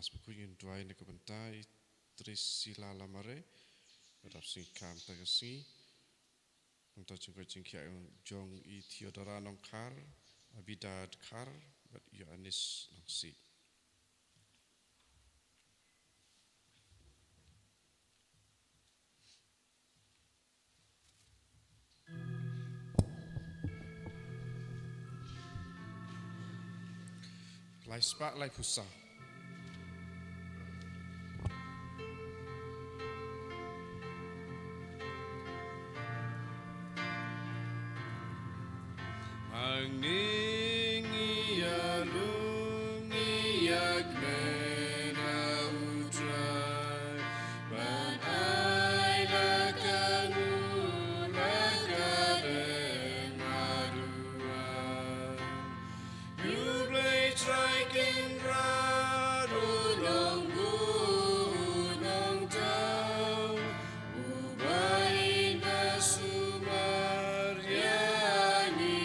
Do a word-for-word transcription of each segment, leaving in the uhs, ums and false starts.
Sbukun yin duwai na ka bynta i Trisila Lamare, ba dap sngi kam ta ka sngi. Nangta jingkoit jingkhiah jong i Theodora Nongkhar, Abida Dkhar, bad Ioannis Nongsi. Lai spah lai phew saw. Hangne ngi ïalum ngi ïakmen ha U Trai, ban ai la ka nguh la ka dem haduh. U Blei Trai Kynrad u Nongbuh u Nongthaw, uba in ba sumar ïa ngi.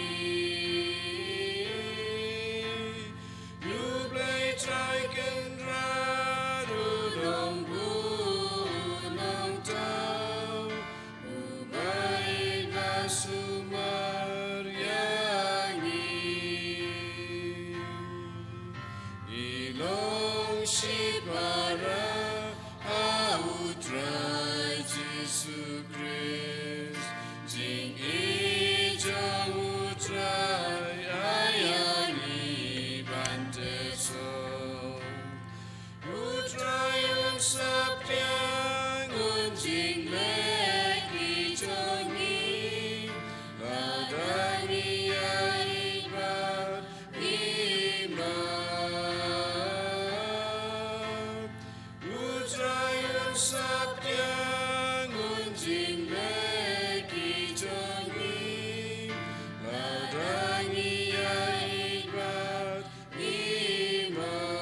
U Blei Trai Kynrad u Nongbuh u Nongthaw, uba in ba sumar ïa ngi. Ngi long shipara ha U Trai Jisu Khrist, jingïeit jong U Trai ai ïa ngi ban teh sor. U Trai un saphriang, un jingleh ki jong ngi, lada ngi ïaid bad ngi map. U Trai un saphriang, un jingleh ki jong ngi, lada ngi ïaid bad ngi map.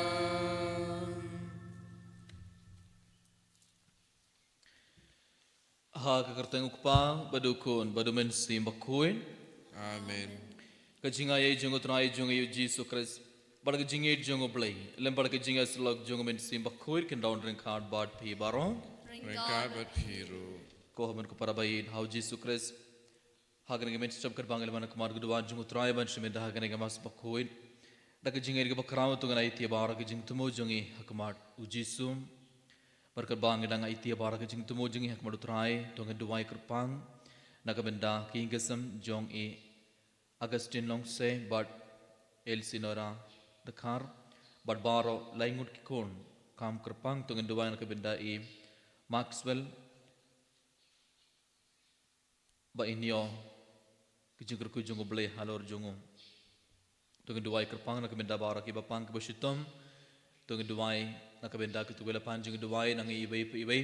Ha ka kyrteng U Kpa, bad U Khun, bad U Mynsiem Bakhuid. Amen. Ka jingaiei jong U Trai jong ngi U Jisu Khrist, bad ka jingïeit jong U Blei, lem bad ka jingïasyllok jong U Mynsiem Bakhuid, kin don ryngkat bad phi baroh. Ryngkat bad phi ruh. Ko hynmen ko para baieit ha U Jisu Khrist. Ha kane ka mynstep katba ngi la wan ha khmat ka duwan jong U Trai ban shim bynta ha kane ka Mass Bakhuid, da ka jingïeit kaba khraw to ngin aiti baroh ka jingthmu jong ngi ha khmat U Jisu. Bad katba ngi dang aiti baroh ka jingthmu jong ngi ha khmat U Trai, to ngin duwai kyrpang na ka bynta ki ïing ki sem jong i Augustine Longse bad Elsinora Dkhar, bad baroh lai ngut ki khun. Kham kyrpang to ngin duwai na ka bynta i Maxwell, ba in ïoh ki jingkyrkhu jong U Blei halor jong u. To ngin duwai kyrpang na ka bynta baroh kiba pang kiba shitom. To ngin duwai na ka bynta kito kiba la pan jingduwai na ngi iwei pa iwei.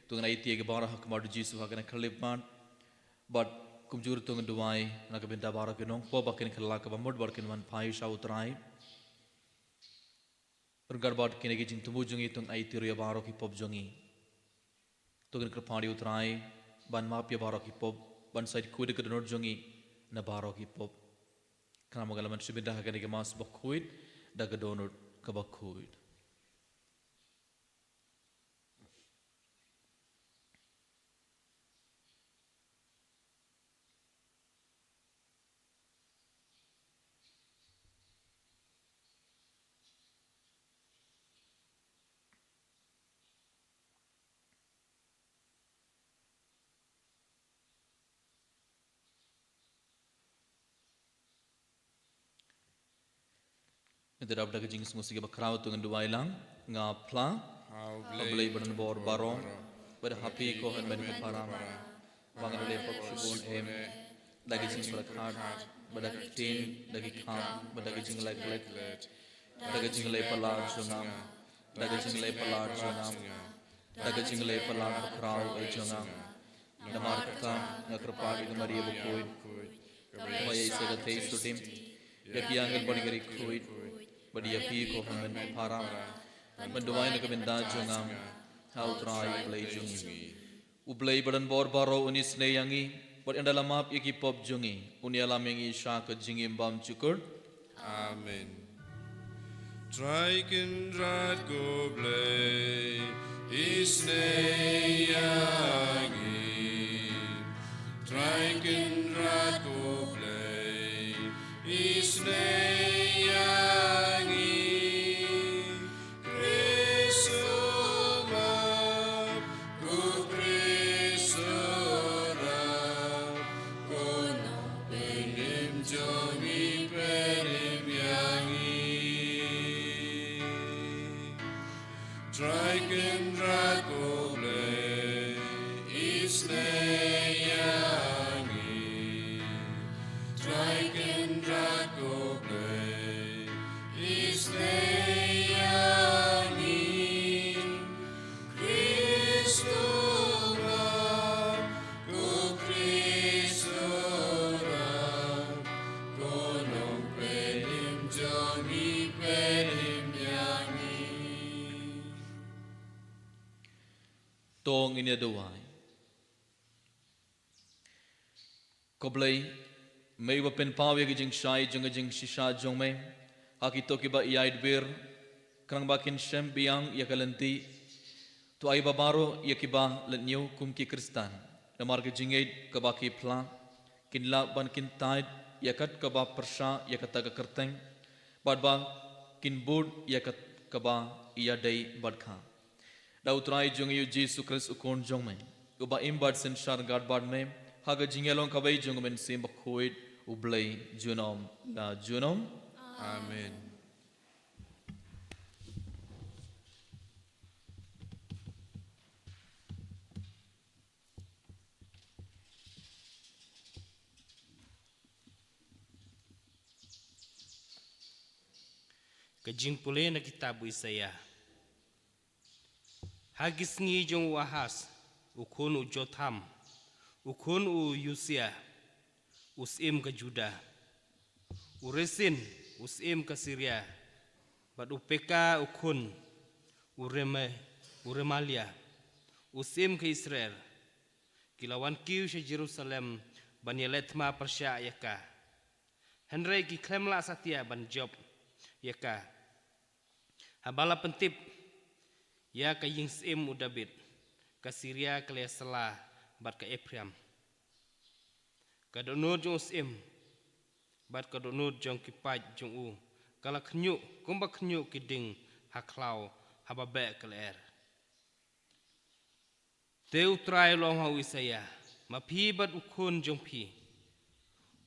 To ngin aiti ïa ki baroh ha khmat U Jisu ha kane ka khyllipmat. Bad kumjuh to ngin duwai na ka bynta baroh ki nongpop ba kin kylla kaba mut bad kin wan phai sha U Trai. Ryngkat bad kine ki jingthmu jong ngi to ngin aiti ruh ïa baroh ki pop jong ngi. To ngin kyrpad ïa U Trai ban map ïa baroh ki pop, ban shait khuid ïa ka dohnud jong ngi na baroh ki pop. Khnang ba ngin lah ban shim bynta ha kane ka Mass Bakhuid da ka dohnud kaba khuid. Ngi dap da ka jingsngewsih kaba khraw to ngin duwai lang. Nga phla ha U Blei ba donbor baroh, bad ha phi ko hynmen ko para, ba nga la leh pop shibun em, da ka jingpyrkhat, bad da ka ktien, da ka kham, bad da ka jingleh klet, da ka jingleh palat jong nga, da ka jingleh palat jong nga, da ka jingleh palat bakhraw eh jong nga. Namar kata nga kyrpad ïa ka Maria bakhuid, ba ïa i sa ka thei sudim, ïa ki angel bad ïa ki riewkhuid, bad ïa phi ko hynmen ko para, ban duwai na ka bynta jong nga ha U Trai U Blei jong ngi. U Blei ba donbor baroh un isynei ïa ngi, bad ynda la map ïa ki pop jong ngi, un ïalam ïa ngi sha ka jingim bymjukut. Amen. Trai Kynrad ko Blei, isynei ïa ngi. Trai Kynrad ko Blei, isynei ïa ngi. Khrist u map, ko Khrist u rah, ko Nongpynim jong ngi, pynim ïa ngi. Trai Kynrad ko Blei, isynei ïa ngi. Trai Kynrad ko Blei, isynei ïa ngi. Khrist u map, ko Khrist u rah, ko Nongpynim jong ngi, pynim ïa ngi. To ngin ïa duwai. Ko Blei, me uba pynpaw ïa ki jingshai jong ka jingshisha jong me ha kito kiba ïaid wir, khnang ba kin shem biang ïa ka lynti. To ai ba baroh ïa kiba leit ñiew kum ki Khristan namar ka jingngeit kaba ki phla, kin lah ban kyntait ïa kat kaba pyrshah ïa kata ka kyrteng, bad ba kin bud ïa kat kaba ïadei bad ka. Da U Trai jong ngi U Jisu Khrist U Khun jong me, uba im bad synshar ryngkat bad me ha ka jingïalong kawei jong U Mynsiem Bakhuid, U Blei junom la junom. Amen. Ka jingpule na kitab u Isaïah. Ha ki sngi jong u Ahaz, u khun u Jotham, u khun u Usia, u syiem ka Juda, u Resin, u syiem ka Siria, bad u Peka u khun u Rema-, u Remalia, u syiem ka Israel, ki la wan kiew sha Jerusalem ban ïaleh thma pyrshah ïa ka. Hynrei ki khlem lah satia ban jop ïa ka, haba la pyntip ïa ka ïing syiem u Dabid, ka Siria ka la ïasylla bad ka Ephraim. Ka dohnud jong u syiem bad ka dohnud jong ki paid jong u ka la khñiuh kumba khñiuh ki ding ha khlaw haba beh ka lyer. Te U Trai u la ong ha u Isaïah, ma phi bad u khun jong phi,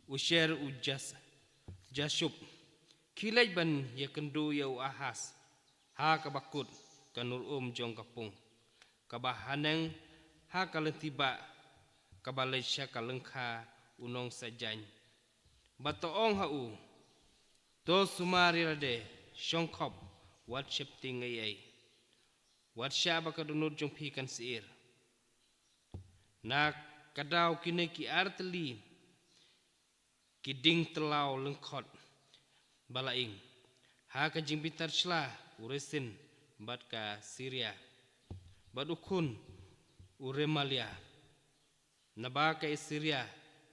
u Sher u Jas-, Jashub, khie leit ban ïakynduh ïa u Ahaz ha kaba kut ka nur um jong ka pung, kaba haneng ha ka lynti bah, kaba leit sha ka lyngkha u nongsaiñ. Bad to ong ha u, to sumar ïa lade, shongkhop, wat sheptieng ei ei. Wat shah ba ka dohnud jong phi kan syier. Na ka daw kine ki ar tylli ki ding tyllaw lyngkhot ba la ing ha ka jingbitar shla u Resin bad ka Siria, bad u khun u Remalia, naba ka Siria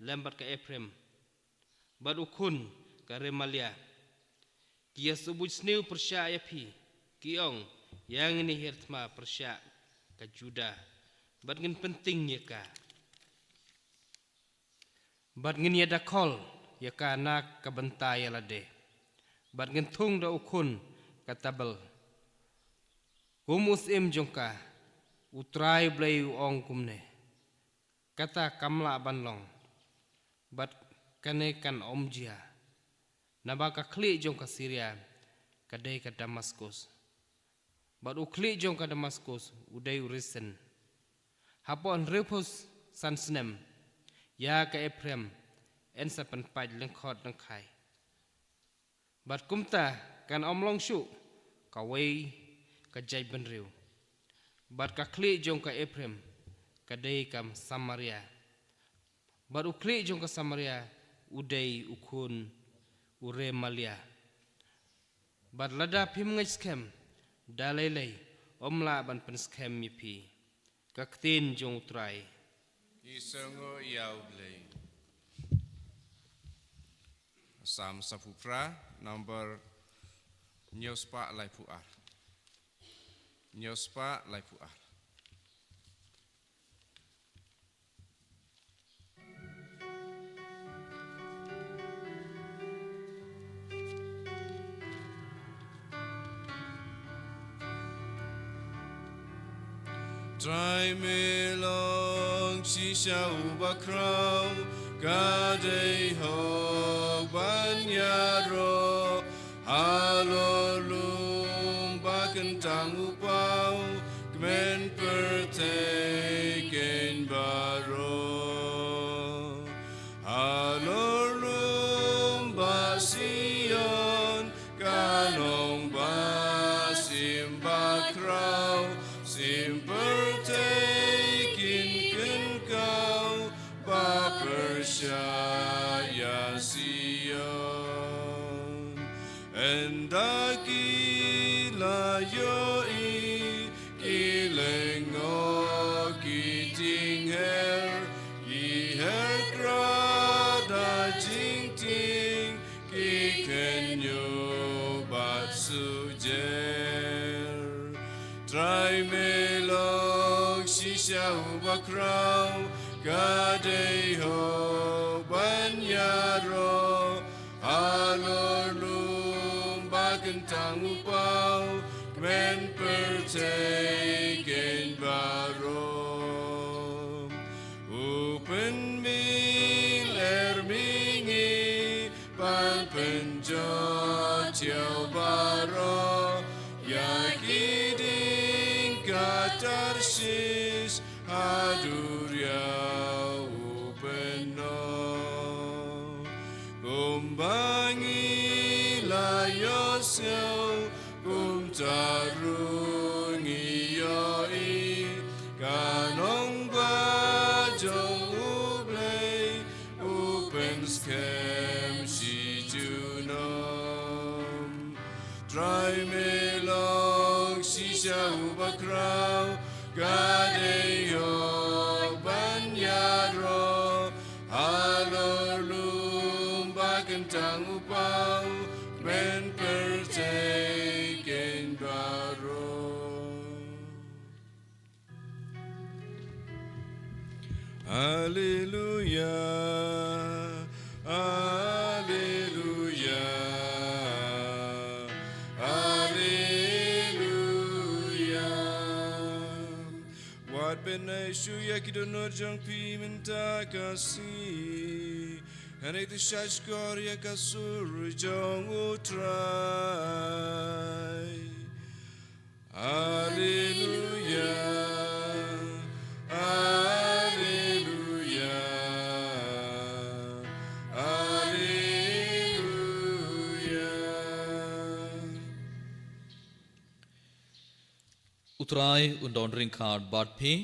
lem bad ka Ephraim, bad u khun ka Remalia, ki ïa sngewbha sniew pyrshah ïa phi, ki ong, ïa ngin ïa hiar thma pyrshah ka Juda, bad ngin pynting ïa ka. Bad ngin ïa dakhol ïa ka na ka bynta ïa lade, bad ngin thung da u khun ka Tabel. Kum u syiem jong ka, U Trai Blei u ong kumne: Kata kam lah ban long, bad kane kan ym jia. Naba ka khlieh jong ka Siria ka dei ka Damaskus, bad u khlieh jong ka Damaskus u dei u Resin. Hapoh hynriewphew san snem ïa ka Ephraim yn sa pynpait lyngkhot lyngkhai. Bad kumta kan ym long shuh kawei ka jaitbynriew. Bad ka khlieh jong ka Ephraim ka dei ka Samaria, bad u khlieh jong ka Samaria u dei u khun u Remalia. Bad lada phim ngeit skhem, da lei lei ym lah ban pynskhem ïa phi. Ka ktien jong U Trai. Ki sngew ïa U Blei. Salm saphew phra, number Hynñiew spah laiphew ar. Hynñiew spah laiphew ar. Trai me long shisha u bakhraw, ka dei hok ban ïaroh halor lum ba kyntang u paw, kmen pyrthei keiñ baroh. Halor lum ba Sion, ka nongbah sim bakhraw, sim pyrthei kin kynthoh ba pyrshah ïa Sion. Ynda ki la ïohi ki lyngngoh ki ting her, ki her khrad ha jingtieng, ki khynñiuh bad sujel. Trai me long shisha u bakhraw, ka dei hok ban ïaroh halor lum ba kyntang u paw, kmen pyrthei keiñ baroh. U pynmih lyer mihngi ban pynjot ïa u baroh, ïa ki dieng ka Tarshish ha duriaw u pynnoh. Kumba ngi la ïohsngew, kumta ruh ngi ïohi, ka nongbah jong U Blei u pynskhem shi junom. Trai me long shisha u bakhraw, ka dei hok ban ïaroh halor lum ba kyntang u paw, kmen pyrthei keiñ baroh. Alleluia, alleluia, alleluia. Wat pynïaid shuh ïa ki dohnud jong phi mynta ka sngi. Hynrei to shahshkor ïa ka sur jong U Trai. Alleluia, alleluia, alleluia. U Trai un don ryngkat bad phi.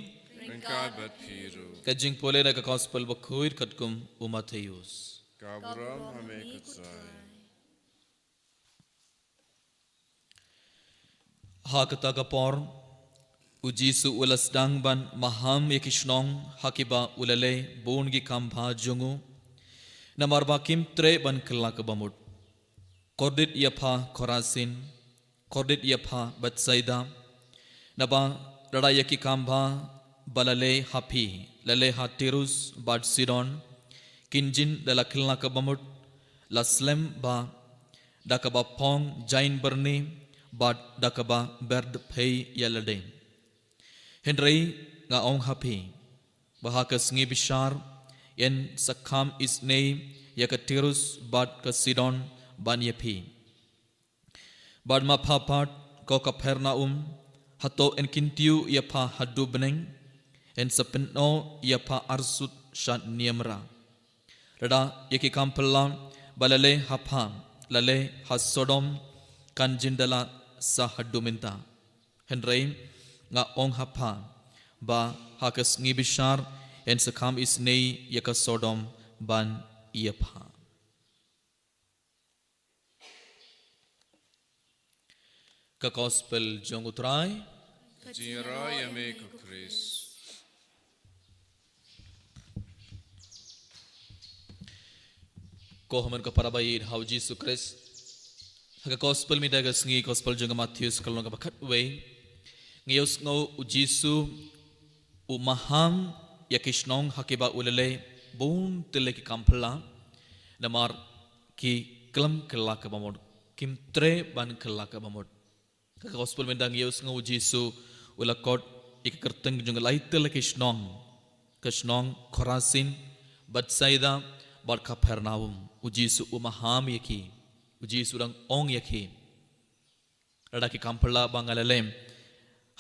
Ryngkat bad phi ruh. Ka jingpule na ka Gospel bakhuid katkum u Mathaios. Ka burom ha me ko Trai. Ha kata ka por, u Jisu u la sdang ban maham ïa ki shnong ha kiba u la leh bun ki kam bha jong u. Namar ba kim treh ban kylla kaba mut. Kordit ïa pha Khorasin, kordit ïa pha Bethsaida. Naba lada ïa ki kam bha ba la leh ha phi la leh ha Tirus bad Sidon, kin jin da la kylla kaba mut, la slem bha da kaba phong jain byrni bad da kaba berdphei ïa lade. Hynrei nga ong ha phi ba ha ka sngi bishar yn sa kham isynei ïa ka Tirus bad ka Sidon ban ïa phi. Bad ma pha pat ko Kapernaum, hato yn kyntiew ïa pha haduh bneng? Yn sa pynnoh ïa pha arsut sha niamra. Lada ïa ki kam phylla ba la leh ha pha la leh ha Sodom, kan jin da la sa haduh mynta. Hynrei nga ong ha pha ba ha ka sngi bishar yn sa kham isynei ïa ka Sodom ban ïa pha. Ka Gospel jong u Trai. Ka jingïaroh ïa me ko Khrist. Ko hynmen ko para ba ïeit ha u Jisu Khrist. Ka gospel mynta ka sngi, gospel jong ka Mathaios, ka lynnong kaba khatwei. Ngi ïohsngew u Jisu u maham ïa ki shnong ha kiba u la leh bun tylli ki kam phylla, namar ki khlem kylla kaba mut, kim treh ban kylla kaba mut. Ka gospel mynta ngi ïohsngew u Jisu u la khot ïa ka kyrteng jong lai tylli ki shnong, ka shnong Khorasin, Bethsaida, bad Kapernaum. U Jisu u maham ïa ki. U Jisu u dang ong ïa ki, lada ki kam phylla ba nga la leh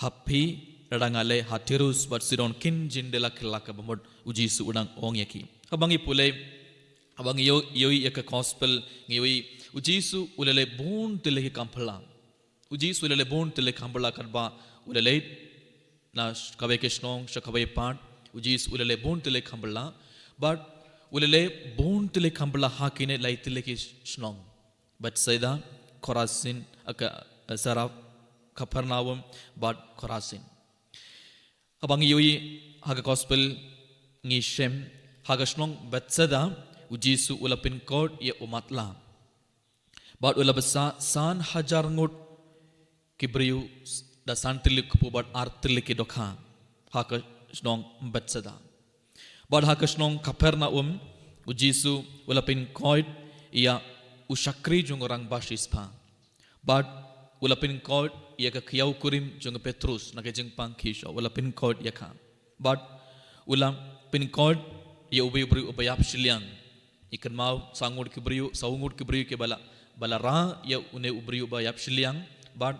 ha phi, lada nga leh ha Tirus bad Sidon, kin jin da la kylla kaba mut, u Jisu u dang ong ïa ki. Haba ngi pule, haba ngi ïoh, ïohi ïa ka gospel, ngi ïohi u Jisu u la leh bun tylli ki kam phylla. U Jisu u la leh bun tylli ki kam phylla, katba u la leit na sh-, kawei ka shnong sha kawei pat. U Jisu u la leh bun tylli ki kam phylla, bad u la leh bun tylli ki kam phylla ha kine lai tylli ki shnong: Bethsaida, Khorasin, aka, eh, Saraf, Kapernaum, bad Khorasin. Haba ngi ïohi ha ka gospel ngi shem, ha ka shnong Bethsaida, u Jisu u la pynkoit ïa u matlah. Bad u la bsa san hajar ngut ki briew, da san tylli ki kpu bad ar tylli ki dohkha, ha ka shnong Bethsaida. Bad ha ka shnong Kapernaum, u Jisu u la pynkoit ïa u shakri jong u rangbah shispah. Bad u la pynkoit ïa ka khiaw kurim jong u Petrus na ka jingpang khisha, u la pynkoit ïa ka. Bad u la pynkoit ïa uwei u briew uba ïap shiliang. Ngi kynmaw saw ngut ki briew, saw ngut ki briew kiba la, ba la rah ïa une u briew uba ïap shiliang, bad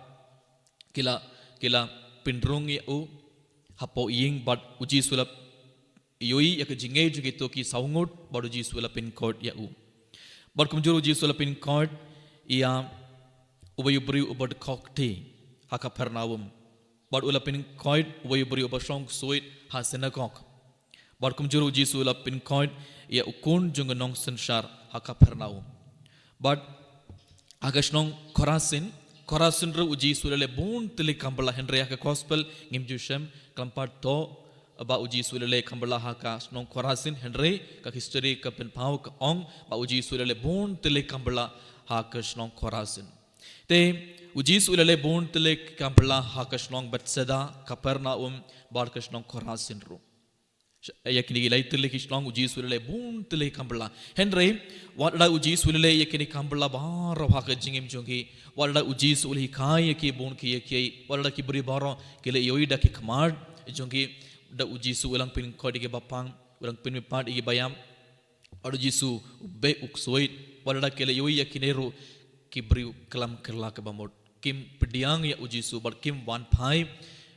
ki la, ki la pynrung ïa u hapoh ïing, bad u Jisu u la ïohi ïa ka jingngeit jong kito ki saw ngut, bad u Jisu u la pynkoit ïa u. Bad kumjuh u Jisu u la pynkoit ïa uwei u briew uba dkhot kti ha Kapernaum. Bad u la pynkoit uwei u briew uba shong ksuid ha synagog. Bad kumjuh u Jisu u la pynkoit ïa u khun jong u nongsynshar ha Kapernaum. Bad ha ka shnong Khorasin, Khorasin ruh u Jisu u la leh bun tylli ki kam phylla, hynrei ha ka gospel ngim ju shem khlem pat thoh ba u Jisu u la leh kam phylla ha ka shnong Khorasin, hynrei ka history ka pynpaw, ka ong ba u Jisu u la leh bun tylli ki kam phylla ha ka shnong Khorasin. Te u Jisu u la leh bun tylli ki kam phylla ha ka shnong Bethsaida, Kapernaum, bad ka shnong Khorasin ruh. Ïa kine ki lai tylli ki shnong u Jisu u la leh bun tylli ki kam phylla. Hynrei wat lada u Jisu u la leh ïa kine ki kam phylla baroh ha ka jingim jong ki, wat lada u Jisu u la hikai ïa ki bun kiei kiei, wat lada ki briew baroh ki la ïohi da ki khmat jong ki, da u Jisu u la pynkoit ïa kiba pang, u la pynmihpat ïa kiba ïap, bad u Jisu u beh u ksuid, wat lada ki la ïohi ïa kine ruh, ki briew khlem kylla kaba mut, kim pdiang ïa u Jisu bad kim wan phai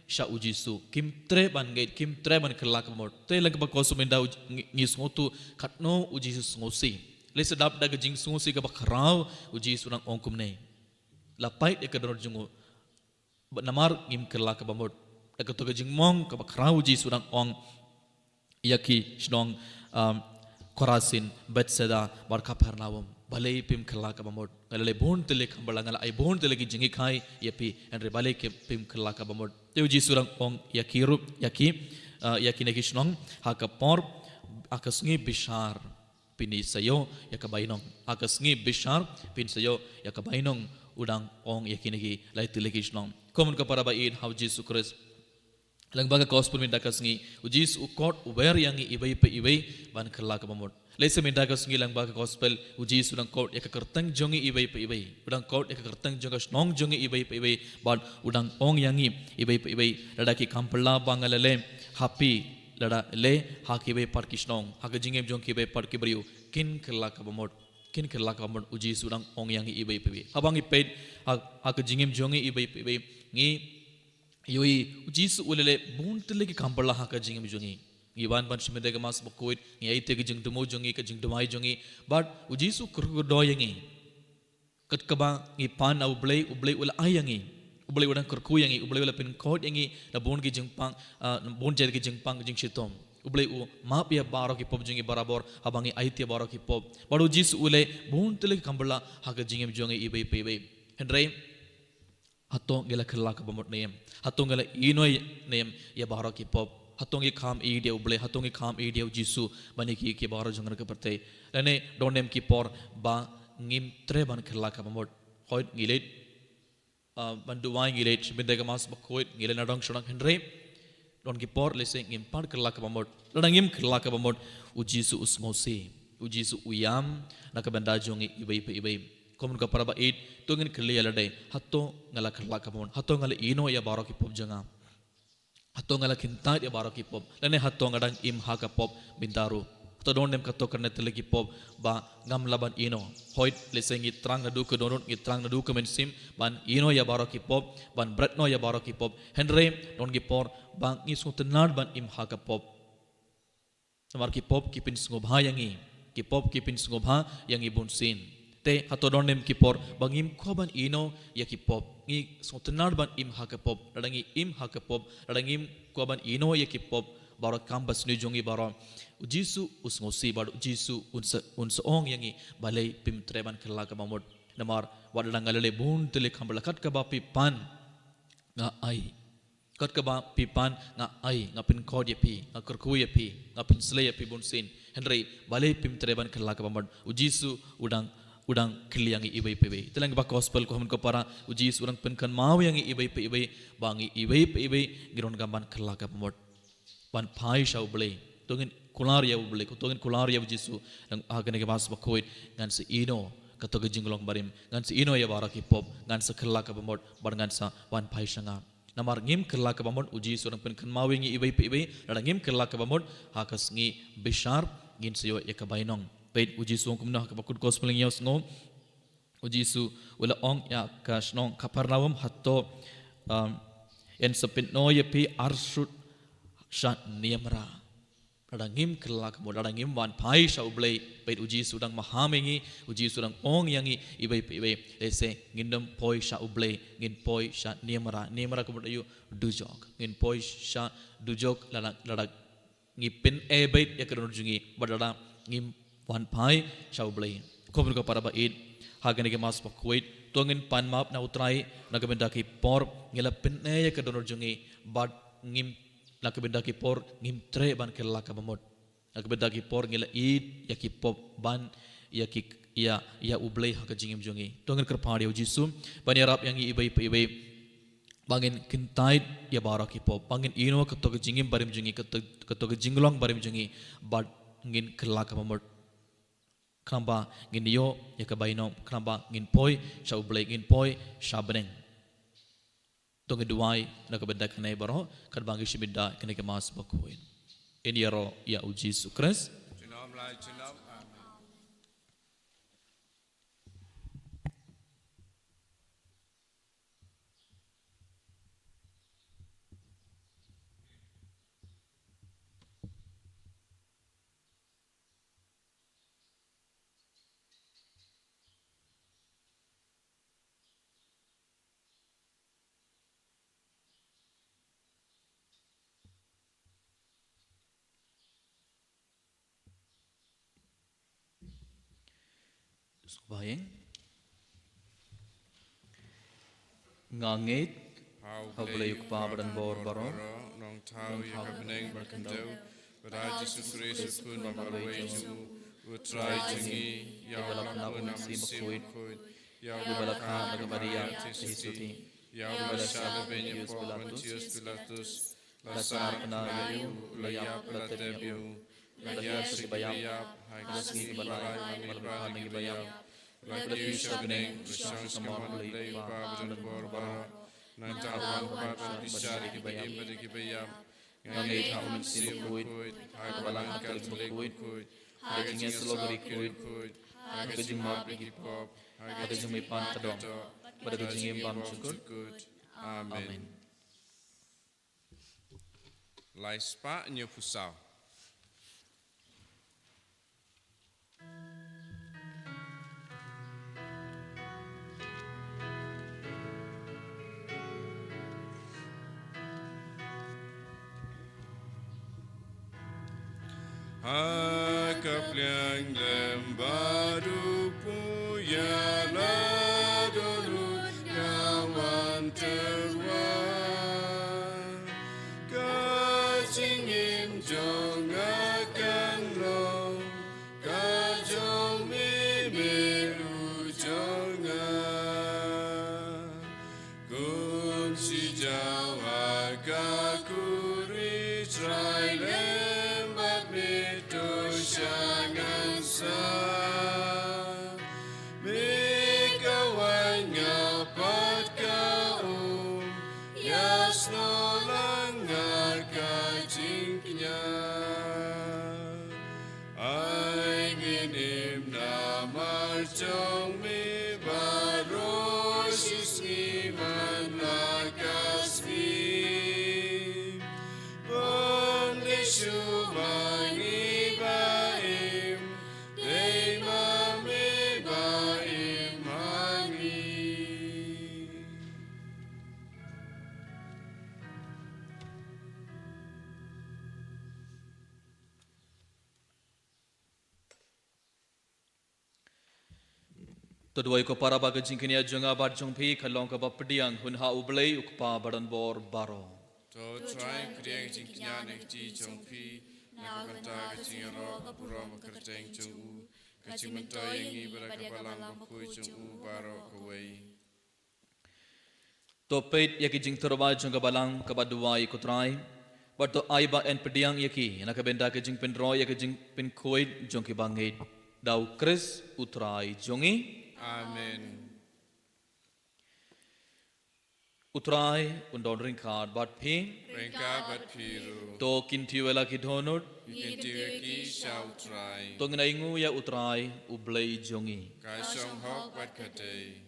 sha u Jisu, kim treh ban ngeit, kim treh ban kylla kaba mut. Te lyngba ka gospel mynta u J-, ngi, ngi sngewthuh katno u Jisu sngewsih. Lehse dap da ka jingsngewsih kaba khraw, u Jisu u dang ong kumne: La pait ïa ka dohnud jong u, bad namar ngim kylla kaba mut. Da kato ka jingmong kaba khraw u Jisu u dang ong ïa ki shnong, um, Khorasin, Bethsaida, bad Kapernaum: Balei phim kylla kaba mut? Nga la leh bun tylli ki kam phylla, nga la ai bun tylli ki jinghikai ïa phi, hynrei balei phim kylla kaba mut? Te u Jisu u dang ong ïa ki ruh, ïa ki, uh, ïa kine ki shnong, ha ka por, ha ka sngi bishar phin sa ïoh ïa ka bainong. Ha ka sngi bishar phin sa ïoh ïa ka bainong, u dang ong ïa kine ki lai tylli ki shnong. Ko mon ko para ba ïeit ha u Jisu Khrist, lyngba ka gospel mynta ka sngi u Jisu u khot, u wer ïa ngi iwei pa iwei ban kylla kaba mut. Lehse mynta ka sngi lyngba ka gospel u Jisu u dang khot ïa ka kyrteng jong ngi iwei pa iwei, u dang khot ïa ka kyrteng jong ka shnong jong ngi iwei pa iwei, bad u dang ong ïa ngi iwei pa iwei, lada ki kam phylla ba nga la leh ha phi, lada leh ha kiwei pat ki shnong, ha ka jingim jong kiwei pat ki briew, kin kylla kaba mut, kin kylla kaba mut, u Jisu u dang ong ïa ngi iwei pa iwei. Haba ngi peit ha, ha ka jingim jong ngi iwei pa iwei, ngi ïohi u Jisu u la leh bun tylli ki kam phylla ha ka jingim jong ngi. Ngi wan ban shim ïa ka Mass Bakhuid, ngi aiti ïa ka jingthmu jong ngi, ka jingduwai jong ngi, bad u Jisu u kyrkhu kyrdoh ïa ngi. Kat kaba ngi pan ha U Blei, U Blei u la ai ïa ngi. U Blei u dang kyrkhu ïa ngi, U Blei u la pynkhot ïa ngi na bun ki jingpang, ah, na bun jait ki jingpang jingshitom. U Blei u map ïa baroh ki pop jong ngi barabor haba ngi aiti ïa baroh ki pop. Bad u Jisu u leh bun tylli ki kam phylla ha ka jingim jong ngi iwei pa iwei. Hynrei hato ngi la kylla kaba mut ne em? Hato ngi la ïehnoh ne em ïa baroh ki pop? Hato ngi kham ïeit ïa U Blei? Hato ngi kham ïeit ïa u Jisu ban ïa ki, ki baroh jong ka pyrthei? Lane don ne em ki por ba ngim treh ban kylla kaba mut? Khuid ngi leit, ah, ban duwai ngi leit sha bynta ka Mass Bakhuid, ngi leit na dong sha dong, hynrei don ki por lehse ngim pat kylla kaba mut. Lada ngim kylla kaba mut, u Jisu u sngewsih, u Jisu u ïam na ka bynta jong ngi iwei pa iwei. Kumno ka para ba ïeit, to ngin kylli ïa lade, hato nga la kylla kaba mut, hato nga la ïehnoh ïa baroh ki pop jong nga? Hato nga la kyntait ïa baroh ki pop? Lane hato nga dang im ha ka pop mynta ruh? Hato don ne em katto katne tylli ki pop ba ngam lah ban ïehnoh? Hooid, lehse ngi thrang naduh ka dohnud, ngi thrang naduh ka mynsiem ban ïehnoh ïa baroh ki pop, ban bret noh ïa baroh ki pop. Hynrei don ki por ba ngi sngewtynnad ban im ha ka pop. Namar ki pop ki pynsngewbha ïa ngi. Ki pop ki pynsngewbha ïa ngi bunsien. Te hato don ne em ki por ba ngim kwah ban ïehnoh ïa ki pop? Ngi sngewtynnad ban im ha ka pop. Lada ngi im ha ka pop, lada ngim kwah ban ïehnoh ïa ki pop, baroh kam basniew jong ngi baroh, u Jisu u sngewsih bad u Jisu un sa, un sa ong ïa ngi, balei phim treh ban kylla kaba mut? Namar wat la nga la leh bun tylli kham bha, la kat kaba phi pan nga ai. Kat kaba phi pan nga ai, nga pynkhuid ïa phi, nga kyrkhu ïa phi, nga pynsleh ïa phi bunsien. Hynrei balei phim treh ban kylla kaba mut? U Jisu u dang, u dang kylli ïa ngi iwei pa iwei. Te lem ha kaba gospel ko hynmen ko para, u Jisu u dang pynkynmaw ïa ngi iwei pa iwei ba ngi iwei pa iwei ngi donkam ban kylla kaba mut, ban phai sha U Blei. To ngin kular ïa U Blei, to ngin kular ïa u Jisu, nang ha kane ka Mass Bakhuid, ngan sa ïehnoh katto ka jinglong barim, ngan sa ïehnoh ïa baroh ki pop, ngan sa kylla kaba mut, bad ngan sa wan phai sha nga. Namar ngim kylla kaba mut, u Jisu u dang pynkynmaw ïa ngi iwei pa iwei, lada ngim kylla kaba mut, ha ka sngi bishar ngin sa ïoh ïa ka bainong. Peit u Jisu u ong kumno ha kaba kut gospel ngi ïohsngew. U Jisu u la ong ïa ka shnong Kapernaum, hato, um, yn sa pynïehnoh ïa phi arsut sha niamra? Lada ngim kylla kaba mut, lada ngim wan phai sha U Blei, peit u Jisu u dang maham ïa ngi, u Jisu u dang ong ïa ngi iwei pa iwei, lehse ngin nym poi sha U Blei, ngin poi sha niamra. Niamra ka mut aïu? Dujok. Ngin poi sha dujok lada, lada ngi pynïaid beit ïa ka dohnud jong ngi, bad lada ngim wan phai sha U Blei. Ko hynmen ko para ba ïeit, ha kane ka Mass Bakhuid, to ngin pan map na U Trai na ka bynta ki por ngi la pynïaid ïa ka dohnud jong ngi, bad ngim, na ka bynta ki por ngim treh ban kylla kaba mut. Na ka bynta ki por ngi la ïeit ïa ki pop ban ïa ki, ïa, ïa U Blei ha ka jingim jong ngi. To ngin kyrpad ïa u Jisu ban ïarap ïa ngi iwei pa iwei ba ngin kyntait ïa baroh ki pop, ba ngin ïehnoh katto ka jingim barim jong ngi, katto, katto ka jinglong barim jong ngi, bad ngin kylla kaba mut. Khnang ba ngin ïoh ïa ka bainong, khnang ba ngin poi sha U Blei, ngin poi sha bneng. To ngin duwai na ka bynta kane baroh katba ngi shim bynta kane ka Mass Bakhuid. Ngin ïaroh ïa u Jisu Khrist. Junom la junom. Amen. Sngewbha ïa nga ngeit ha U Blei U Kpa badonbor baroh, nongthaw ïa ka bneng bad ka khyndew, bad ha Jisu Khrist u Khun ba marwei jong u, U Trai jong ngi, ïa uba la pynlong u Mynsiem Bakhuid, ïa uba la kha na ka Maria theisotti, ïa uba la shah lehbeiñ ïa u Pontius Pilatus, la sah kynnoh ïa u, la ïap, la tep ïa u, la thiah sha ki baïap, ha ka sngi kaba lai, la mihpat na ki baïap, la kiew sha bneng, la shong sha ka mot U Blei U Kpa badonbor baroh. Nangta u wan pat ban bishar ïa kiba im bad ïa kiba ïap. Nga ngeit ha U Mynsiem Bakhuid, ha ka Balang Katholik bakhuid, ha ka jingïasyllok bakhuid, ha ka jingmap ïa ki pop, ha ka jingmihpat ka doh, bad ha ka jingim bymjukut. Amen. Lai spah hynñiewphew saw. Ha ka pliang lem bad u Blei ïa la dohnud nga wan tyrwa. Ka jingim jong nga kan long ka jong me, me ruh jong nga. To duwai ko para ba ka jingkñia jong nga bad jong phi ka long kaba pdiang hun ha U Blei U Kpa badonbor baroh. To Trai pdiang jingkñia na ka kti jong phi, na ka bynta ka jingïaroh ka burom ka kyrteng jong u, ka jingmyntoi ïa ngi bad ka balang bakhuid jong u baroh kawei. To peit ïa ki jingtyrwa jong ka balang kaba duwai ko Trai. Bad to ai ba yn pdiang ïa ki na ka bynta ka jingpynroi ïa ka jingpynkhuid jong ki bangeit. Da U Khrist U Trai jong ngi. Amen. U Trai un don ryngkat bad phi. Ryngkat bad phi ruh. To kyntiew ïa la ki dohnud. Ngi kyntiew ïa ki sha U Trai. To ngin ainguh ïa U Trai U Blei jong ngi. Ka shong hok bad ka dei.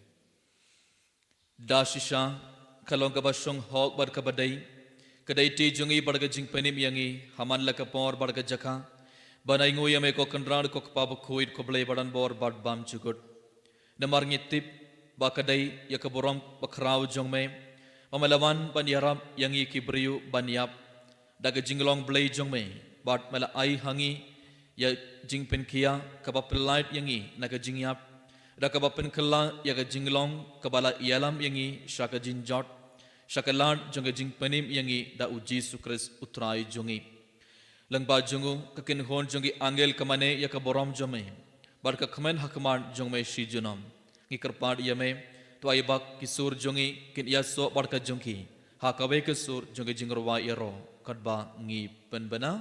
Da shisha ka long kaba shong hok bad kaba dei, ka dei ti jong ngi bad ka jingpynim ïa ngi ha man la ka por bad ka jaka ban ainguh ïa me ko Kynrad ko Kpa bakhuid ko Blei badonbor bad bymjukut. Namar ngi tip ba ka dei ïa ka burom bakhraw jong me ba me la wan ban ïarap ïa ngi ki briew ban ïap da ka jinglong Blei jong me, bad me la ai ha ngi ïa jingpynkhia kaba pynlait ïa ngi na ka jingïap, da kaba pynkylla ïa ka jinglong kaba la ïalam ïa ngi sha ka jingjot, sha ka lad jong ka jingpynim ïa ngi da U Jisu Khrist U Trai jong ngi. Lyngba jong u ka kynhun jong ki angel ka mane ïa ka burom jong me, bad ka kmen ha khmat jong me shi junom. Ngi kyrpad ïa me, to ai ba ki sur jong ngi kin ïasoh bad ka jong ki ha kawei ka sur jong ka jingrwai ïaroh, katba ngi pynbna.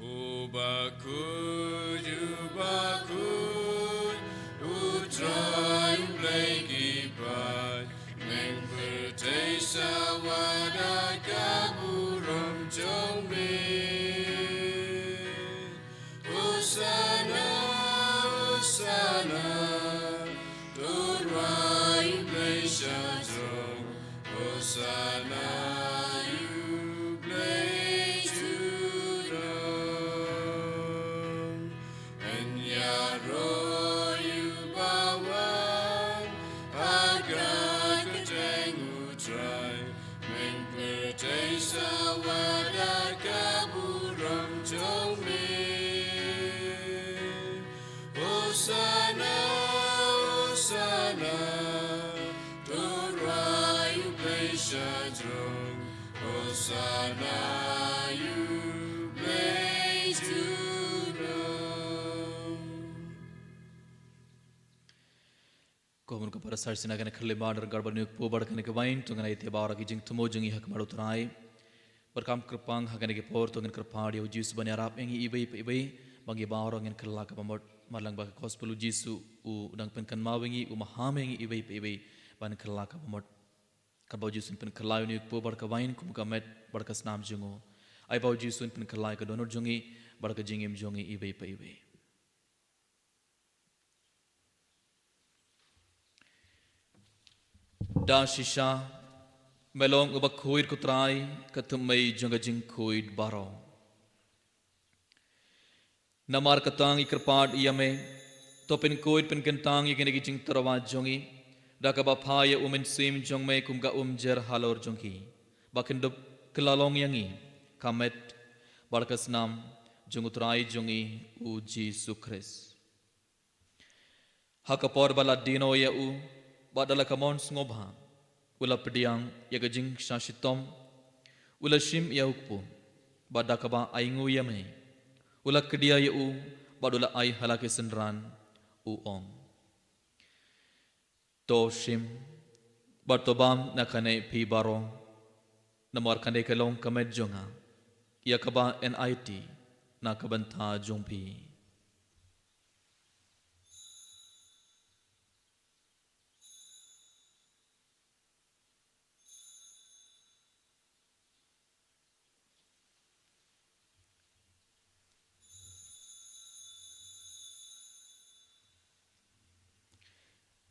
U bakhuid, u bakhuid, U Trai U Blei ki paid, men pyrthei sa wa da ka burom jong me. Hosana, Hosana, to rwai U Blei sha jrong. Hosana ïa U Blei junom. Yn ïaroh ïa uba wan ha ka kyrteng U Trai. Men pyrthei sa wa da ka burom jong me. Hosana, Hosana, to rwai U Blei sha jrong. Hosana ïa U Blei junom. Ko mon ko para sar sina kane khlem ban ryngkat bad une u kpu bad kane ka wain, to ngin ai te baroh ki jingthmu jong ngi ha khmat U Trai. Bad kam kyrpang ha kane ka por to ngin kyrpad ïa U Jisu ban ïarap ïa ngi iwei pa iwei, ba ngi baroh ngin kylla ka bamut. Mar lyngba ka gospel U Jisu u dang pynkynmaw ïa ngi, u maham ïa ngi iwei pa iwei ban kylla ka bamut. Katba U Jisu un pynkylla ïa une u kpu bad ka wain kum ka met bad ka snam jong u, ai ba U Jisu un pynkylla ïa ka dohnud jong ngi bad ka jingim jong ngi iwei pa iwei. Da shisha me long u bakhuid ko Trai, ka thymmei jong ka jingkhuid baroh. Namar kata ngi kyrpad ïa me, to pynkhuid pynkyntang ïa kine ki jingtyrwa jong ngi da kaba phah ïa U Mynsiem jong me kum ka umjer halor jong ki, ba kin dup kylla long ïa ngi ka met bad ka snam jong U Trai jong ngi U Jisu Khrist. Ha ka por ba la die noh ïa u, bad da la ka mon sngewbha u la pdiang ïa ka jingshah shitom, u la shim ïa u kpu, bad da kaba ainguh ïa me, u la kdia ïa u, bad u la ai ha la ki synran, u ong: To shim bad to bam na kane phi baroh, namar kane ka long ka met jong nga, ïa kaba yn aiti na ka bynta jong phi.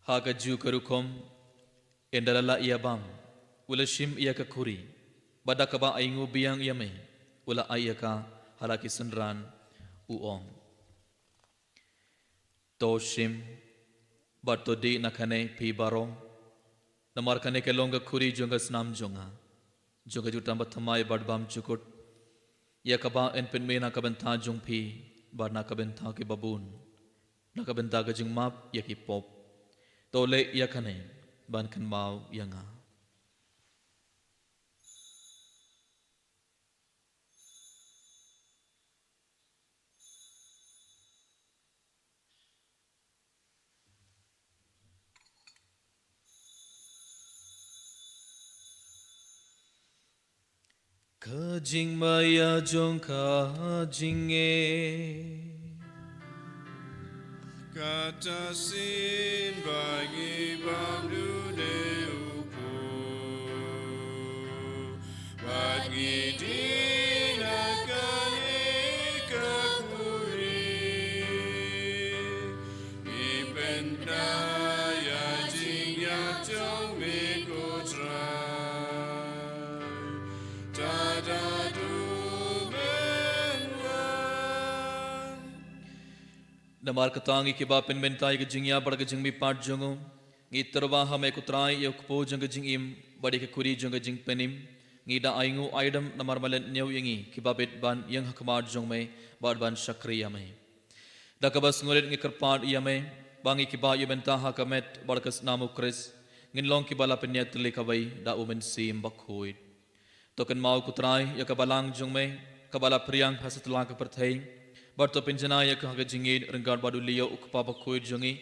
Ha kajuh ka rukom, ynda la lah ïa bam, u la shim ïa ka khuri, bad da kaba ainguh biang ïa me, u la ai ïa ka ha la ki synran, u ong: To shim bad to dih na kane phi baroh, namar kane ka long ka khuri jong ka snam jong nga, jong ka jutang bathymmai bad bymjukut, ïa kaba yn pynmih na ka bynta jong phi bad na ka bynta kiba bun. na ka bynta ka jingmap ïa ki pop. To leh ïa kane ban kynmaw ïa nga. Ka jingmaïa jong ka jingngeit. Kata sien ba ngi bam dune u Kpu, bad ngi dih na kane ka khuri. Ngi pynbna ïa jingïap jong me ko Trai, tad haduh men wan. Namar kata ngi kiba pynmynta ïa ka jingïap bad ka jingmihpat jong u, ngi tyrwa ha me ko Trai ïa u kpu jong ka jingim bad ïa ka khuri jong ka jingpynim. Ngi da ainguh aidem namar me la leit ñiew ïa ngi kiba bit ban ïeng ha khmat jong me bad ban shakri ïa me. Da kaba sngewrit ngi kyrpad ïa me ba ngi kiba ïa bynta ha ka met bad ka snam u Khrist ngin long kiba la pynïatylli kawei da u Mynsiem Bakhuid. To kynmaw ko Trai ïa ka balang jong me kaba la phriang ha satlak ka pyrthei, bad to pynjanai ïa ka ha ka jingïeit ryngkat bad u Leo u Kpa Bakhuid jong ngi,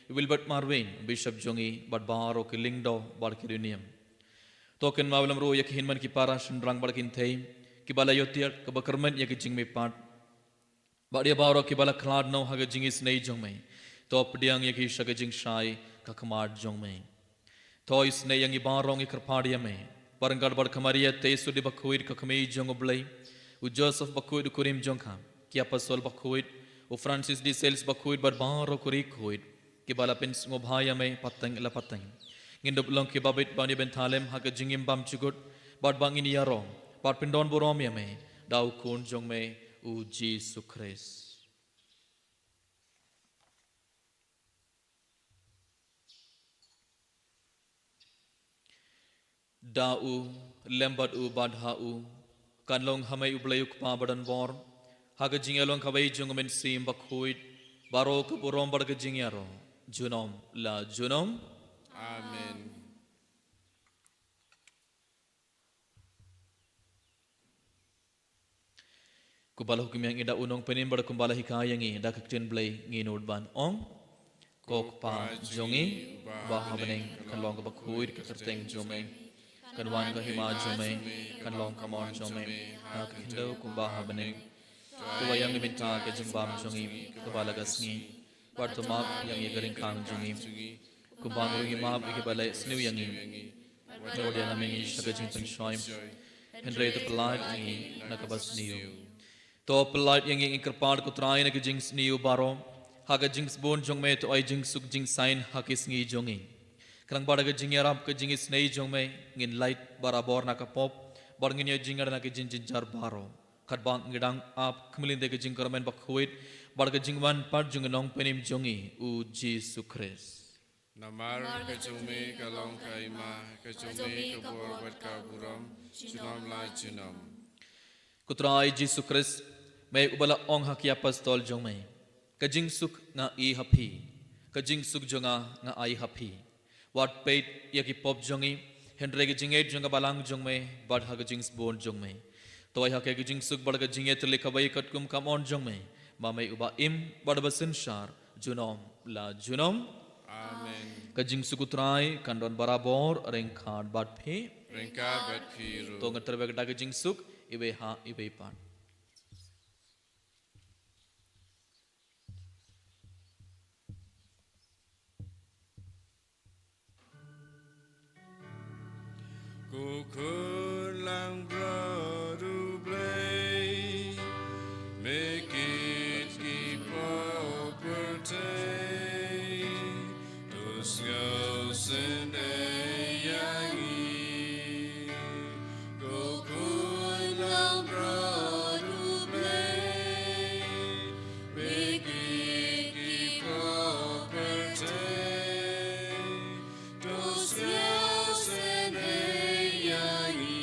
u Wilbert Marwein u Bishop jong ngi, bad baroh ki lyngdoh bad ki riewniam. To kynmaw lem ruh ïa ki hynmen ki para shynrang bad kynthei kiba la ïohthiah kaba kyrmen ïa ka jingmihpat, bad ïa baroh kiba la khlad noh ha ka jingisynei jong me. To pdiang ïa ki sha ka jingshai ka khmat jong me. To isynei ïa ngi baroh ngi kyrpad ïa me, bad ryngkat bad ka Maria Theisotti Bakhuid ka Kmie jong u Blei, u Joseph Bakhuid u kurim jong ka, ki Apostol Bakhuid, u Francis de Sales Bakhuid bad baroh ki riewkhuid kiba la pynsngewbha ïa me pateng la pateng. Ngin dup long kiba bit ban ïa bynta lem ha ka jingim bymjukut, bad ba ngin ïaroh bad pyndonburom ïa me da u Khun jong me u Jisu Khrist. Da u, lem bad u, bad ha u, kan long ha me u Blei u Kpa badonbor, ha ka jingïalong kawei jong u Mynsiem Bakhuid, baroh ka burom bad ka jingïaroh junom la junom. Amen. Kumba la hukum ïa ngi da u Nongpynim bad kumba la hikai ïa ngi da ka ktien Blei, ngi nud ban ong: Ko Kpa jong ngi uba ha bneng, kan long kaba khuid ka kyrteng jong me. Kan wan ka hima jong me, kan long ka mon jong me ha ka khyndew kumba ha bneng. To ai ïa ngi mynta ka jingbam jong ngi kaba la ka sngi, bad to map ïa ngi ka ryngkang jong ngi, kumba ngi ruh ngi map ïa kiba leh sniew ïa ngi. Wat ïa lam ïa ngi sha ka jingpynshoi, hynrei to pyllait ïa ngi na kaba sniew. To pyllait ïa ngi, ngi kyrpad ko Trai, na ka jingsniew baroh, ha ka jingsbun jong me to ai jingsuk jingsain ha ki sngi jong ngi. Khnang ba da ka jingïarap ka jingisynei jong me ngin lait barabor na ka pop, bad ngin ïoh jingïada na ka jingjynjar baroh, katba ngi dang ap khmih lynti ka jingkyrmen bakhuid bad ka jingwan pat jong u Nongpynim jong ngi u Jisu Khrist. Namar ka jong me ka long ka hima, ka jong me ka bor bad ka burom junom la junom. Ko Trai Jisu Khrist, me uba la ong ha ki apostol jong me: Ka jingsuk nga ai ha phi, ka jingsuk jong nga nga ai ha phi. Wat peit ïa ki pop jong ngi, hynrei ka jingngeit jong ka balang jong me bad ha ka jingsbun jong me to ai ha ka ka jingsuk bad ka jingïatylli kawei katkum ka mon jong me, ma me uba im bad uba synshar junom la junom. Amen. Ka jingsuk u Trai kan don barabor ryngkat bad phi. Ryngkat bad phi ruh. To ngin trei bad ka jingsuk iwei ha iwei pat. Ko Khun Langbrot U Blei, me kit ki pop pyrthei, to sngewsynei ïa ngi. Ko Khun Langbrot U Blei, me kit ki pop pyrthei, to sngewsynei ïa ngi.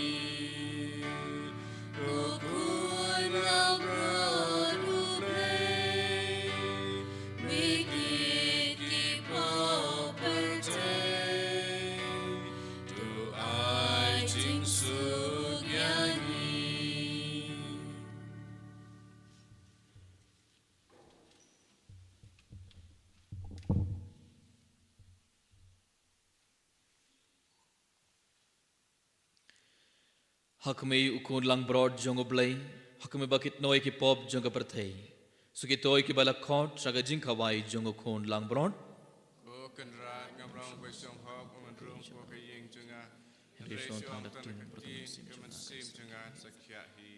Ha khmih u khun langbrot jong U Blei, ha khmih ba kit noh ïa ki pop jong ka pyrthei. Sa kito kiba la khot sha ka jingkhawai jong u khun langbrot. Ko Kynrad, ngam rong ba shong hok, ym rung ko ka ïing jong nga. Hynrei shong tang da ktien bad ka mynsiem jong nga sa khiah hi.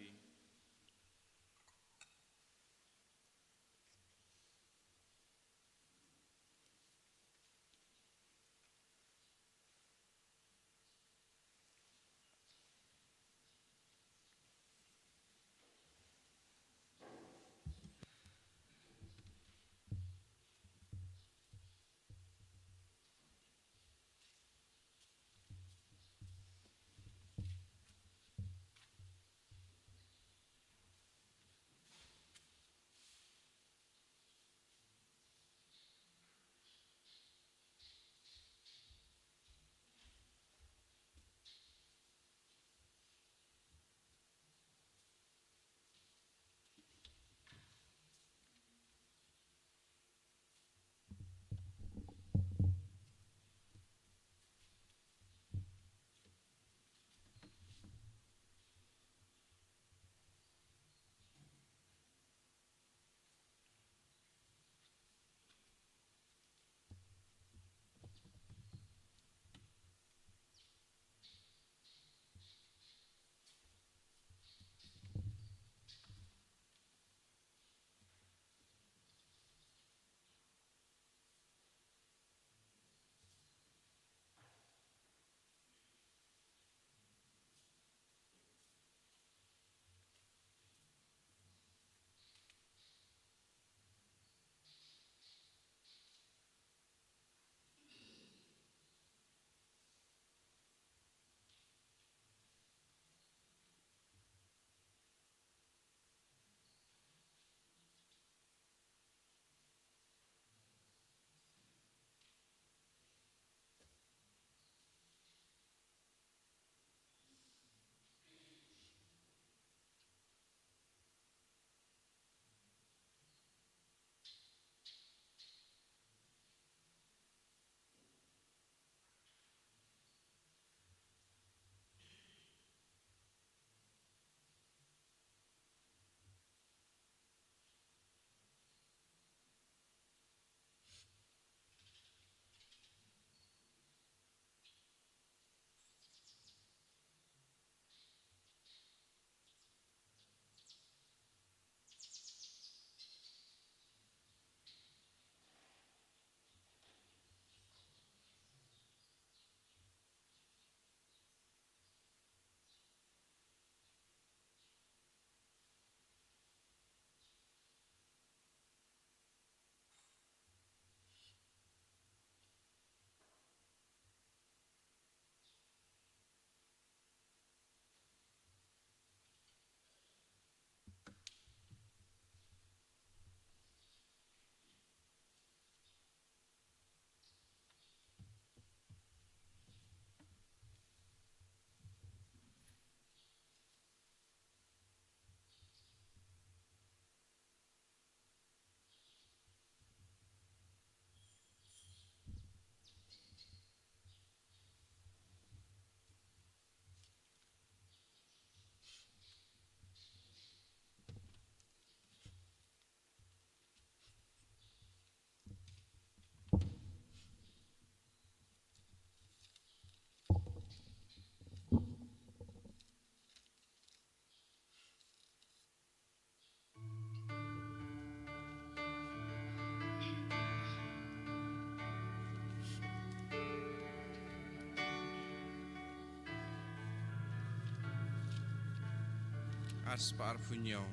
Ar spah arphew hynñiew.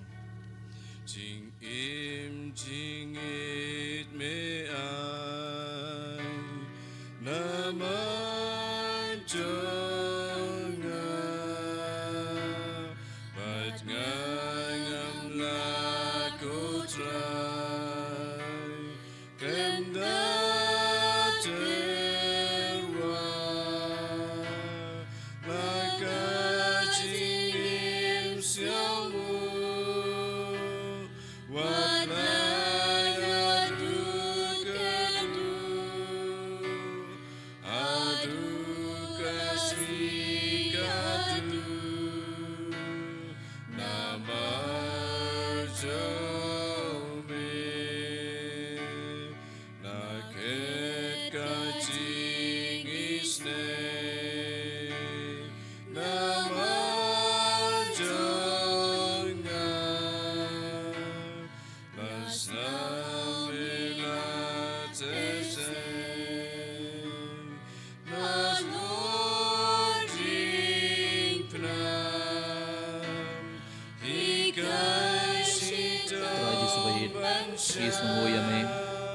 Jingim jingïeit me ai namar jong nga, bad nga ngam lah, ko Trai, khlem da tyrwa, la ka jingim sngewbha, wat la nga duk ka duk.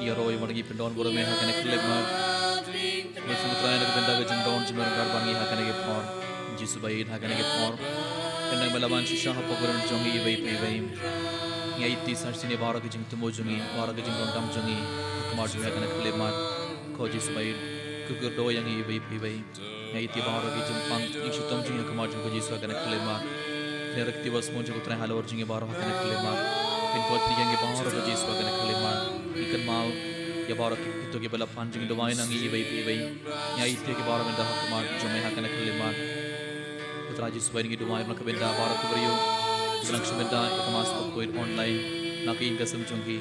Ïaroh ïa ba ngi pyndon burom ha kane ka khyllipmat. Mynsiem U Trai na ka bynta ka jingdon jingmyrkhat ba ngi ha kane ka por. Jisu ba ïeit ha kane ka por. Pyndang me la ban shisha ha pokren jong ngi iwei pa iwei. Ngi aiti sa shisien ïa baroh ki jingthmu jong ngi, baroh ki jingdonkam jong ngi. Ha khmat jong me ha kane ka khyllipmat. Ko Jisu ba ïeit, kyrkhu kyrdoh ïa ngi iwei pa iwei. Ngi aiti baroh ki jingpang jingshitom jong ngi ha khmat jong ka Jisu ha kane ka khyllipmat. Kane ka kti ba sngewbha jong U Trai halor jong ngi baroh ha kane ka khyllipmat. Pynkoit pynïeng ïa ngi baroh ka Jisu ha kane ka khyllipmat. Ngi kynmaw ïa baroh kito kiba la pan jingduwai na ngi iwei pa iwei. Ngi aiti ïa ki baroh mynta ha khmat jong me ha kane ka khyllipmat. U Trai Jisu ba ïeit, ngi duwai na ka bynta baroh ki briew kiba nang shu bynta ïa ka Mass Bakhuid online na ka ïing ka sem jong ki.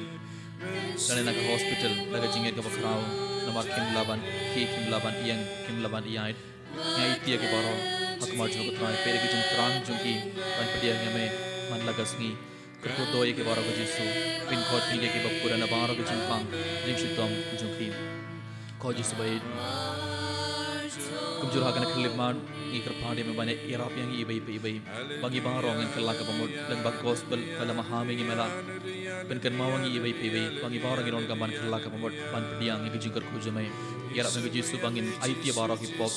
Lane na ka hospital da ka jingïeit kaba khraw, namar kim lah ban khie, kim lah ban ïeng, kim lah ban ïaid. Ngi aiti ïa ki baroh ha khmat jong ka Trai, peit ïa ki jingthrang jong ki ban pdiang ïa me man la ka sngi. Kyrkhu kyrdoh ïa ki baroh ko Jisu. Pynkoit pynïeng ïa ki ba pura na baroh ki jingpang jingshitom jong ki. Ko Jisu ba ïeit, kumjuh ha kane ka khyllipmat ngi kyrpad ïa me ban ïarap ïa ngi iwei pa iwei. Ba ngi baroh ngin kylla kaba mut lem bad ka gospel ba la maham ïa ngi, me la pynkynmaw ïa ngi iwei pa iwei. Ba ngi baroh ngin donkam ban kylla kaba mut ban pdiang ïa ka jingkyrkhu jong me. Ïarap me ko Jisu ba ngin aiti ïa baroh ki pop.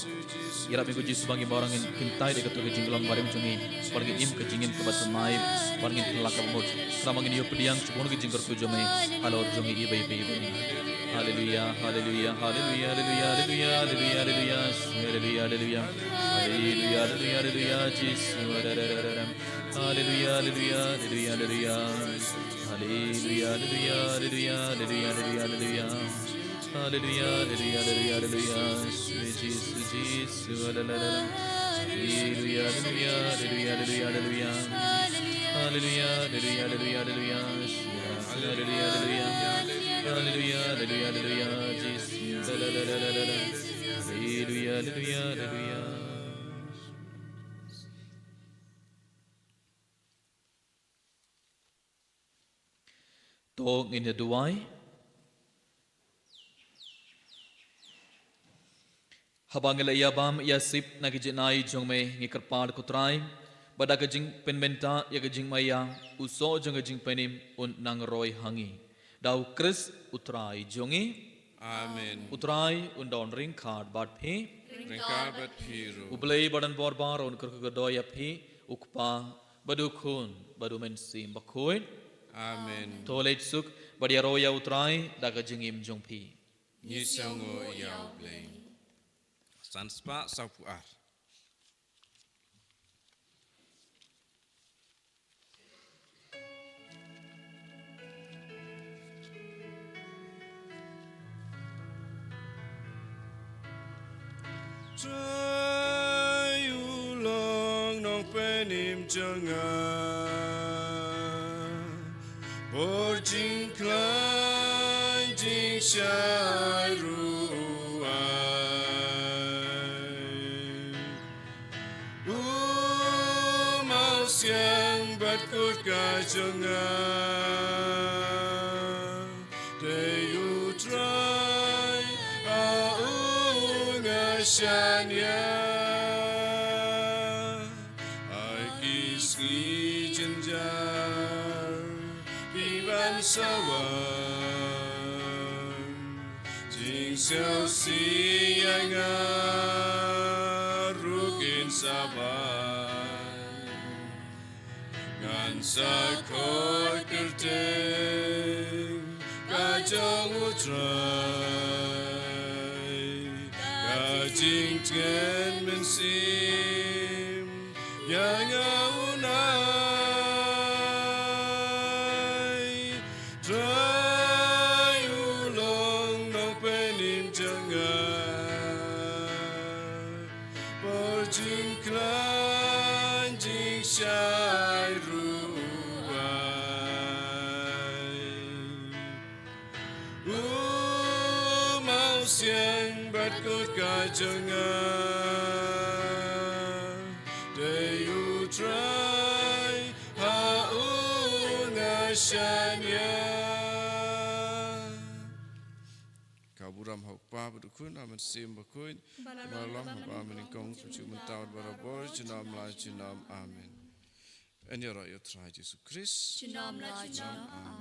Ïarap me ko Jisu ba ngi baroh ngin kyntait ïa kato ka jinglong barim jong ngi. Ba ngin im ka jingim kaba thymmai, ba ngin kylla kaba mut. Khnang ba ngin ïoh pdiang shibun ka jingkyrkhu jong me halor jong ngi iwei pa iwei. Haleluya, haleluya, haleluya, Jisu, haleluya, haleluya, haleluya, Jisu, haleluya, haleluya, haleluya, haleluya, haleluya, Jisu, Jisu, haleluya, haleluya, haleluya, haleluya, haleluya, Jisu, haleluya, haleluya, haleluya, haleluya, haleluya, haleluya, haleluya, haleluya, Jisu, haleluya, haleluya, haleluya. To ngin ïa duwai. Haba ngi la ïa bam ïa sip na ki jingai jong me, ngi kyrpad ko Trai ba da ka jingpynmynta ïa ka jingmaïa, u soh jong ka jingpynim un nang roi ha ngi. Da u Khrist u Trai jong ngi. Amen. U Trai un don ryngkat bad phi. Ryngkat bad phi ruh. U Blei ba don bor baroh un kyrkhu kyrdoh ïa phi, u Kpa bad u Khun bad u Mynsiem Bakhuid. Amen. To leit suk bad ïaroh ïa u Trai da ka jingim jong phi. Ngi sngewnguh ïa u Blei. San spah saw phew ar. Trai u long nongpynim jong nga, bor jingkhlaiñ jingshai ruh u ai. U mawsiang bad kut ka jong nga, dei u Trai ha u nga shaniah. Ha ki sngi jynjar phi ban sa wan, jingsiewsih ïa nga ruh kin sa bha. Ngan sa koit kyrteng ka jong u Trai, ka jingtngen mynsiem ïa nga un ai. Trai u long nongpynim jong nga, bor jingkhlaiñ jingshai ruh u ai. U mawsiang bad kut ka jong nga, dei u Trai ha u nga shaniah. Ka burom ha u Kpa bad u Khun, ha u Mynsiem Bakhuid, ba la long mynnyngkong, kumjuh mynta bad barabor, junom la junom. Amen. Yn ïaroh ïa u Trai Jisu Khrist. Junom la junom.